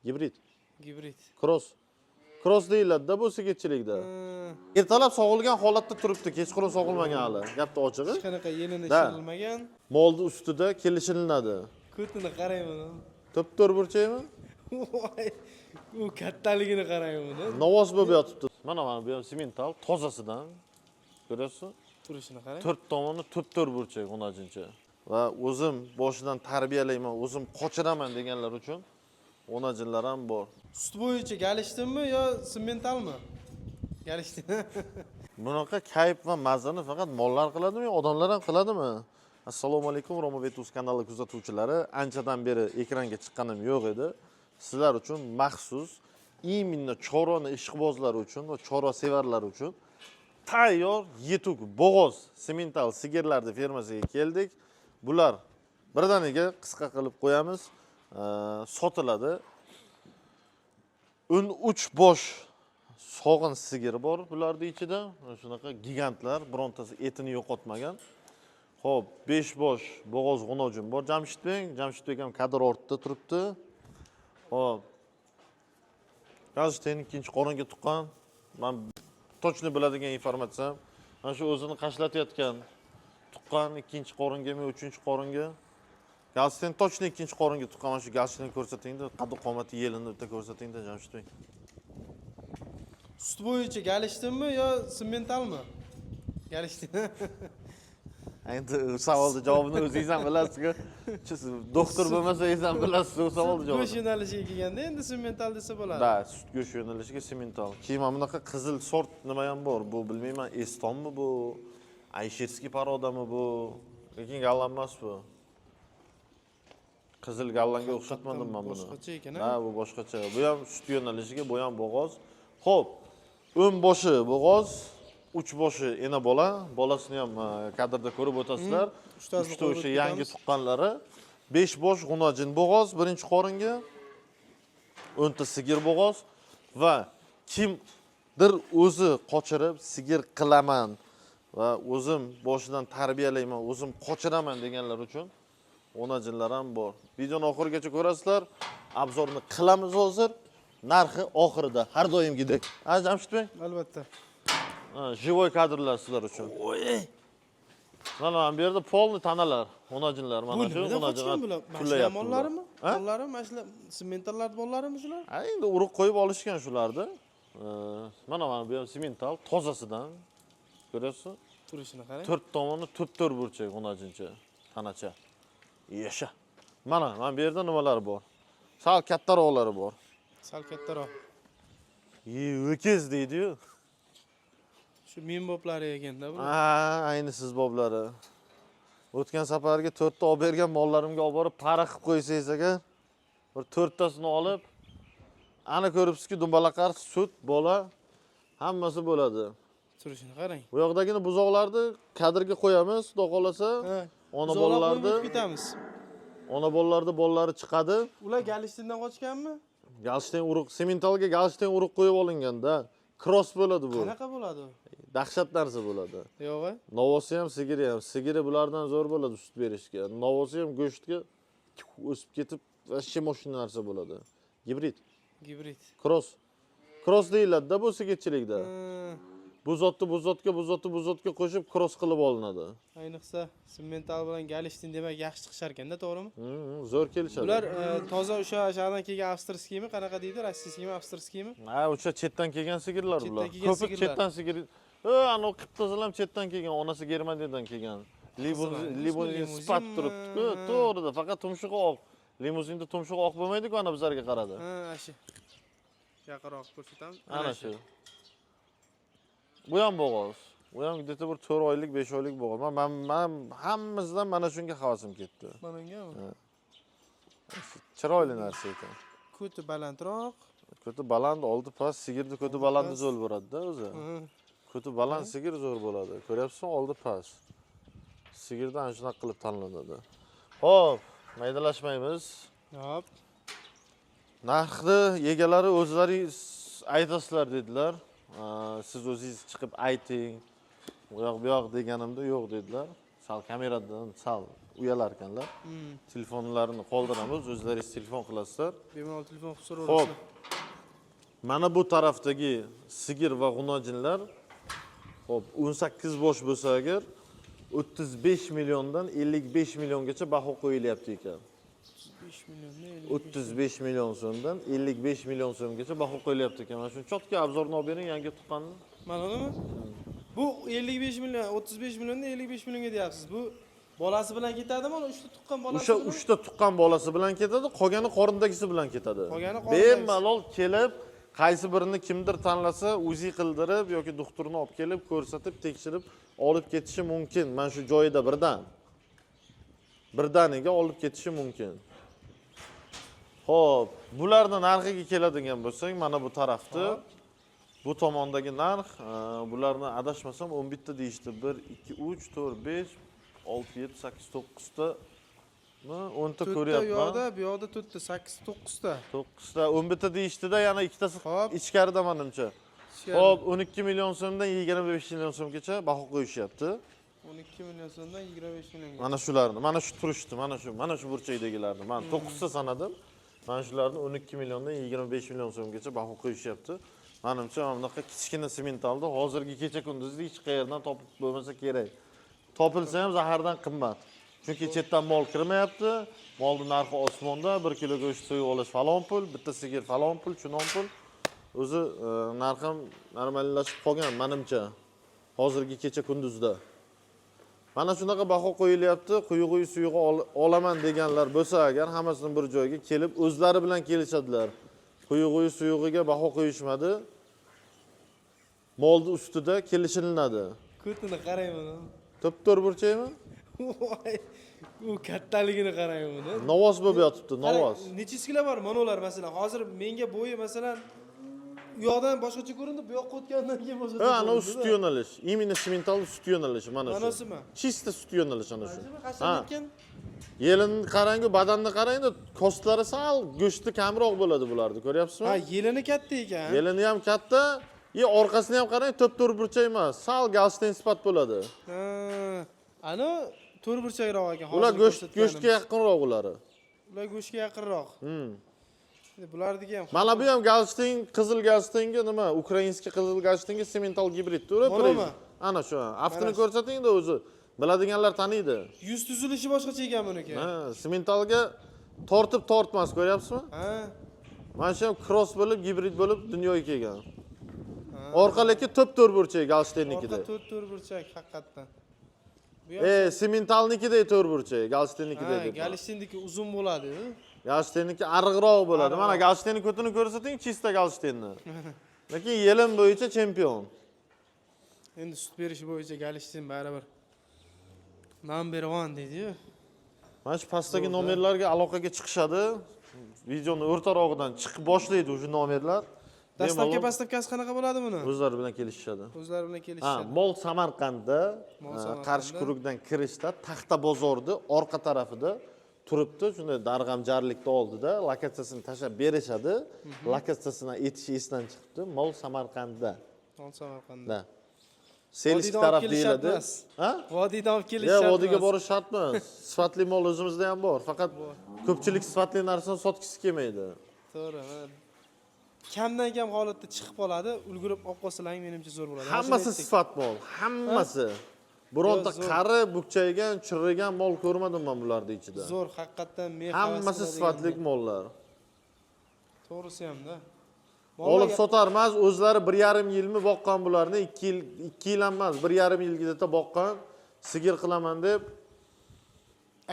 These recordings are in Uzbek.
Gibrid. Gibrid. Cross. Cross deyiladi-da bu sigirchilikda. Ertalab sog'ilgan holatda turibdi, kechqurun sog'ilmagan hali. Gapni ochig'i. Hech qanaqa yelini Da. ishirilmagan. Molni ustida kelishilinadi. Ko'tini qarang buni. To'p-to'rt burchakmi? Voy, u kattaligini qarang buni. Novvos bo'lib yotibdi. Mana bu ham simental, tozasidan. Ko'ryapsiz? Turishini qarang. To'rt tomoni to'p-to'rt burchak g'unajincha. Va o'zim boshidan tarbiyalayman, o'zim qochiraman deganlar uchun g'unajinlar ham bor. Sut bo'yicha Golshteinmi yo simmentalmi? Golshtein. Bunaqa kayf va mazani faqat mollar qiladimi, yo odamlar ham qiladimi? Assalomu alaykum, Roma Vetus kanali kuzatuvchilari. Anchadan beri ekranga chiqqanim yo'q edi. Sizlar uchun maxsus именно chorvani ishqibozlari uchun va chorva sevarlar uchun tayyor yetuk bo'g'oz simental sigirlarni fermasiga keldik. Bular birdaniga qisqa qilib qo'yamiz, sotiladi. 13 bosh sog'in sigir bor bularni ichida. Mana shunaqa gigantlar, birontasi etini yo'qotmagan. Xo'p, 5 bosh bo'g'oz g'unojin bor Jamshidbek. Jamshidbek ham kadr ortida turibdi. Xo'p. Galshteyn ikkinchi qoringa tuqqan. Men точно biladigan informatsiyam. Mana shu o'zini qashlatayotgan tuqqan ikkinchi qoringami, uchinchi qoringa. Galshteyn точно ikkinchi qoringa tuqqan. Mana shu Galshteyn ko'rsatingda, qaddi qomati yelini bitta ko'rsatingda, Jamshidbek. Sut bo'yicha Golshteinmi yo simmentalmi? Golshtein. Endi savolni javobini o'zingiz ham bilasiz-ku. Siz doktor bo'lmasangiz ham bilasiz u savolni Go'sht javobini. yo'nalishiga kelganda endi simmental desa bo'ladi. Да, sut go'sht yo'nalishiga simental. Keyin mana bunaqa qizil sort nima ham bor. Bu bilmayman, estonmi bu? Айширский порода mi bu? Lekin golland emas bu. Qizil gollandga o'xshatmadim men buni. Boshqacha ekan, a? Ha, bu boshqacha. Bu ham sut yo'nalishiga, bu ham bo'g'oz. Xo'p, 10 boshi bo'g'oz, 3 boshi ena bola, bolasini ham kadrda ko'rib o'tasizlar. Uchtasini Uchta qo'yib o'sha o'tib yangi ketamiz. tuqqanlari. 5 bosh g'unojin bo'g'oz, birinchi qoringa. 10 ta sigir bo'g'oz va kimdir o'zi qochirib sigir qilaman va o'zim boshidan tarbiyalayman, o'zim qochiraman deganlar uchun g'unajinlar ham bor. Videoni oxirigacha ko'rasizlar. Обзор ni qilamiz hozir. Narxi oxirida har doimgidek. Ha, Jamshidbek? Albatta. Ha, живой kadrlar sizlar uchun. Mana bu yerda полный tanalar, g'unajinlar Bu mana shu nimadan g'unajinlar qochgan bular? Mana shular pullayapti bular. mollarimi? Ha? Mollari mana shular simmentallar mollarimi shular? Ha, endi urug' qo'yib olishgan shularni. Mana bu ham simental, tozasidan. Ko'ryapsiz? Turishini qarang. To'rt tomoni to'p-to'rt burchak g'unajincha, tanacha. Yasha. Mana bu yerda nimalar bor? Sal kattaroqlari bor. Sal kattaroq. Ye, o'kiz deydi-yu. Shu menboplari ekanda bular. Ha, ayni siz boblari. O'tgan safargi to'rtta olib bergan mollarimga olib borib пара qilib qo'ysangiz agar, bir to'rttasini olib, ana ko'ribsizki, dumbalaqar, sut, bola hammasi bo'ladi. Turishini qarang. Bu yoqdagini buzoqlarni kadrga qo'yamiz, xudo xohlasa. Ha. Ona Buzoqlar qo'yib bolalarni, o'tib ketamiz. ona bolalarni bolalari chiqadi. Ular Golshteindan qochganmi? Galshteyn urug', sementalga Galshteyn urug' qo'yib olinganda cross bo'ladi bu. Qanaqa bo'ladi u? Dahshat narsa bo'ladi. Yo'q. A? Novosi ham, sigiri ham. Sigiri bulardan zo'r bo'ladi sut berishga. Novosi ham go'shtga o'sib ketib, вообще мощный narsa bo'ladi. Gibrid, Gibrid. Cross. Cross deyiladi-da bu sigirchilikda. Ha, Bu zotni bu zotga, bu zotni bu zotga qo'shib cross qilib olinadi. Ayniqsa simmental bilan Golshtein demak yaxshi chiqishar ekanda, to'g'rimi? Zo'r kelishadi. Bular toza o'sha shahdan kelgan австрийский mi, qanaqa deydi? Российский mi, австрийский mi? Ha, o'sha chetdan kelgan sigirlar Chetdan bular. kelgan Ko'pi sigirlar. chetdan sigir. Anavi qip-qizil ham chetdan kelgan, onasi Germaniyadan kelgan. Limuzin, Qizil, limuzin limuzin sifat mi? turibdi-ku. To'g'rida, faqat tumshug'i oq. Limuzinda tumshug'i oq bo'lmaydi-ku, ana bizlarga qaradi. Ha, shu. Yaqinroq ko'rsatamiz. Ana shu. Bu ham bo'g'oz. Bu ham где-то bir 4 oylik, 5 oylik bo'g'oz. Man hammasidan mana shunga havasim ketdi. Mana ungami? Chiroyli narsa ekan. Ko'ti balandroq. Ko'ti baland, oldi past, sigirni ko'ti balandi past. Zo'r bo'ladi-da o'zi. Ko'ti baland sigir zo'r bo'ladi. Ko'ryapsizmi, oldi past. Sigirda ana shunaqa qilib tanlanadi. Xo'p, maydalashmaymiz. Hop. Narxni egalari o'zlari aytasizlar dedilar. Siz o'zingiz chiqib ayting. U yoq bu yoq deganimda yo'q dedilar. Sal kameradan sal Uyalar ekanlar. Telefonlarini qoldiramiz, o'zlaringiz telefon qilasizlar. Bemalol telefon qilib Xo'p. so'raverasizlar. Mana bu tarafdagi sigir va g'unojinlar, xo'p, 18 bosh bo'lsa agar 35 milliondan 55 milliongacha baho qo'yilyapti ekan. 5 milliondan 35 million so'mdan 55 million so'mgacha baho qo'yilyapti ekan. Mana shuni чётко обзор ni olib bering, yangi tuqqanni. Mana unimi? Bu 55 million, 35 milliondan 55 millionga deyapsiz. Bu bolasi bilan ketadimi? Uni 3 ta tuqqan bolasi O'sha bilan? 3 ta tuqqan bolasi bilan ketadi, qolgani qorindagisi bilan ketadi. Qolgani qorindagisi. Bemalol kelib, qaysi birini kimdir tanlasa, УЗИ qildirib yoki doktorni olib kelib, ko'rsatib, tekshirib olib ketishi mumkin. Mana shu joyida birdan. Birdaniga olib ketishi mumkin. Xo'p, bularni narxiga keladigan bo'lsak, mana bu tarafni bu tomondagi narx, bularni adashmasam 11 ta deyishdi. 1 2 3 4 5 6 7 8 9 ta mi? 10 ta To'rtta u ko'ryapman. yoqda, bu yoqda 4 ta, 8, 9 ta. 9 ta, 11 ta deyishdida, yana ikkitasi ichkarida manimcha. Ichkarida. Xo'p, 12 million so'mdan 25 million so'mgacha baho qo'yishyapti. 12 million so'mdan 25 millionga. Mana shularni, mana shu turishdi, mana shu burchakdagilarni. Man 9 ta sanadim. Mana shularni 12 milliondan 25 million so'mgacha baho qo'yishyapti. Manimcha mana bunaqa kichkina sementalni hozirgi kecha kunduzda hech qayerdan topib bo'lmasa kerak. Topilsa ham zahardan qimmat. Chunki chetdan mol kirmayapti. Molning narxi osmonda, 1 kilo go'sht so'yib olish falon pul, bitta sigir falon pul, chunon pul. O'zi narx ham normallashib qolgan manimcha. Hozirgi kecha kunduzda. Mana shunaqa baho qo'yilyapti. Quyug'i suyug'i olaman deganlar bo'lsa agar hammasini bir joyga kelib o'zlari bilan kelishadilar. Quyug'i suyug'iga baho qo'yishmadi. Molni ustida kelishilinadi. Ko'tini qarang buni. To'p-to'rt burchakmi? Voy, u kattaligini qarang buni. Novvos bo'lib yotibdi, novvos. Qarang, necha kilo bor mana ular masalan. Hozir menga bo'yi masalan u yoqdan boshqacha ko'rindi, bu yoqqa o'tgandan keyin boshqacha Ha, ana u ko'rindi. sut yo'nalish. Именно semental sut yo'nalishi mana shu. Manasimi? Чисто sut yo'nalishi ana shu. Qachon Ha. yetgan? Yelinni qarangu, badanni qarangda, kostlari sal go'shti kamroq bo'ladi bularni, ko'ryapsizmi? Ha, yelini katta ekan. Yelini ham katta, и orqasini ham qarang, to'p-to'rt burchak emas, sal galstein sifat bo'ladi. Ha, ana to'rt burchakroq ekan. Ular Hozir go'sht ko'rsatganim. Go'shtga yaqinroq ulari. Ular go'shtga yaqinroq. Endi bularniki ham. Mana bu ham galstein, qizil galsteinga nima, украинский qizil galsteinga semental gibrid to'g'ri? Manami? Ana shu. Aftini Mana shu. ko'rsating-da o'zi. Biladiganlar taniydi. Yuz tuzilishi boshqacha ekan buniki. Ha, sementalga tortib tortmas, ko'ryapsizmi? Ha. Mana shu ham cross bo'lib, gibrid bo'lib dunyoga kelgan. Orqaligi to'p to'rt burchak galsteinnikida. Orqa to'rt to'rt burchak haqiqatdan. Bu ham Sementalnikidek to'rt burchak, galsteinnikidek ha, deb. Galsteinniki uzun bo'ladi. Galsteinniki ariqroq bo'ladi. Mana Ariqroq. Galsteinni ko'tini ko'rsating, чисто galsteinni. Lekin yelin bo'yicha chempion. Endi sut berishi bo'yicha Galstein baribir number one deydi-yu. Mana shu pastdagi Zo'rda. nomerlarga aloqaga chiqishadi. Videoni o'rtarog'idan chiqib boshlaydi o'sha nomerlar. Доставка Bemalol поставка si qanaqa bo'ladi buni? o'zlari bilan kelishishadi. O'zlari bilan Ha, kelishishadi. mol Samarqandda, Mol Samarqandda. Qarshi Kurukdan kirishda Taxta bozorni orqa tarafida turibdi. Shunday darg'am jarlikni oldida lokatsiyasini tashlab berishadi. Lokatsiyasini aytish esdan chiqibdi. Mol Samarqandda. Mol Samarqandda. Da. Сельский Vodiydan olib taraf kelish shart deyiladi. emas. Ha? Vodiydan olib kelish Ya shart vodiyga emas. borish shart emas. Sifatli mol o'zimizda ham bor. Faqat ko'pchilik sifatli narsani sotgisi kelmaydi. To'g'ri. Mana kamdan kam holatda chiqib qoladi, ulgurib olib qolsalaring menimcha zo'r bo'ladi. Hammasi Mana shuni aytdik. sifat mol, hammasi. Bironta Yo'q, zo'r. qari, bukchaygan, chirrigan mol ko'rmadim men bularning ichida. Zo'r, haqiqatdan men havas Hammasi qiladigan. sifatli mollar. To'g'risi hamda. Olib sotar emas, o'zlari 1,5 yilmi boqqan bularni, 2 yil, 2 yil ham emas, 1,5 yilga boqqan, sigir qilaman deb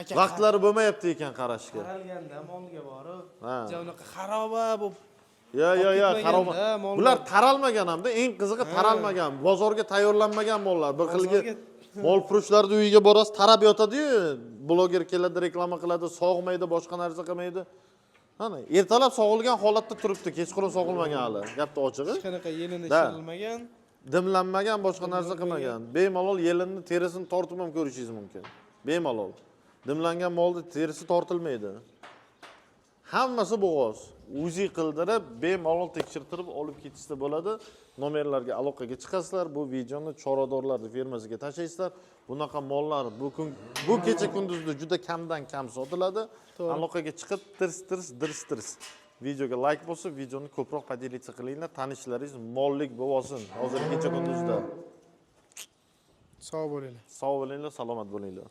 Aka, vaqtlari bo'lmayapti ekan qarashga. Qaralganda molga borib, Ha. ja unaqa xaroba bo'lib Yo, yo, yo, Olib xaroba. ketmaganda, mollar. Bular taralmagan hamda, eng qizig'i Ha. taralmagan, bozorga tayyorlanmagan mollar. Bir xilgi Bozorga- mol furushlarni uyiga borasiz, tarab yotadi-yu, bloger keladi, reklama qiladi, sog'maydi, boshqa narsa qilmaydi. Mana ertalab sog'ilgan holatda turibdi, kechqurun sog'ilmagan hali. Gapni ochig'i. Hech qanaqa yelini Da. ishirilmagan. Dimlanmagan, boshqa narsa qilmagan. Bemalol yelinni terisini tortib ham ko'rishingiz mumkin. Bemalol. Dimlangan molni terisi tortilmaydi. Hammasi bo'g'oz. УЗИ qildirib, bemalol tekshirtirib olib ketishsa bo'ladi. Nomerlarga aloqaga chiqasizlar, bu videoni chorvadorlarni fermasiga tashlaysizlar. Bunaqa mollar bu kun, bu kecha kunduzda juda kamdan kam sotiladi. Aloqaga chiqib, tirs tirs dirs tirs. Videoga layk bosib, videoni ko'proq поделиться qilinglar, tanishlaringiz mollik bo'lib olsin hozir kecha kunduzda. Sog' bo'linglar. Sog' bo'linglar, salomat bo'linglar.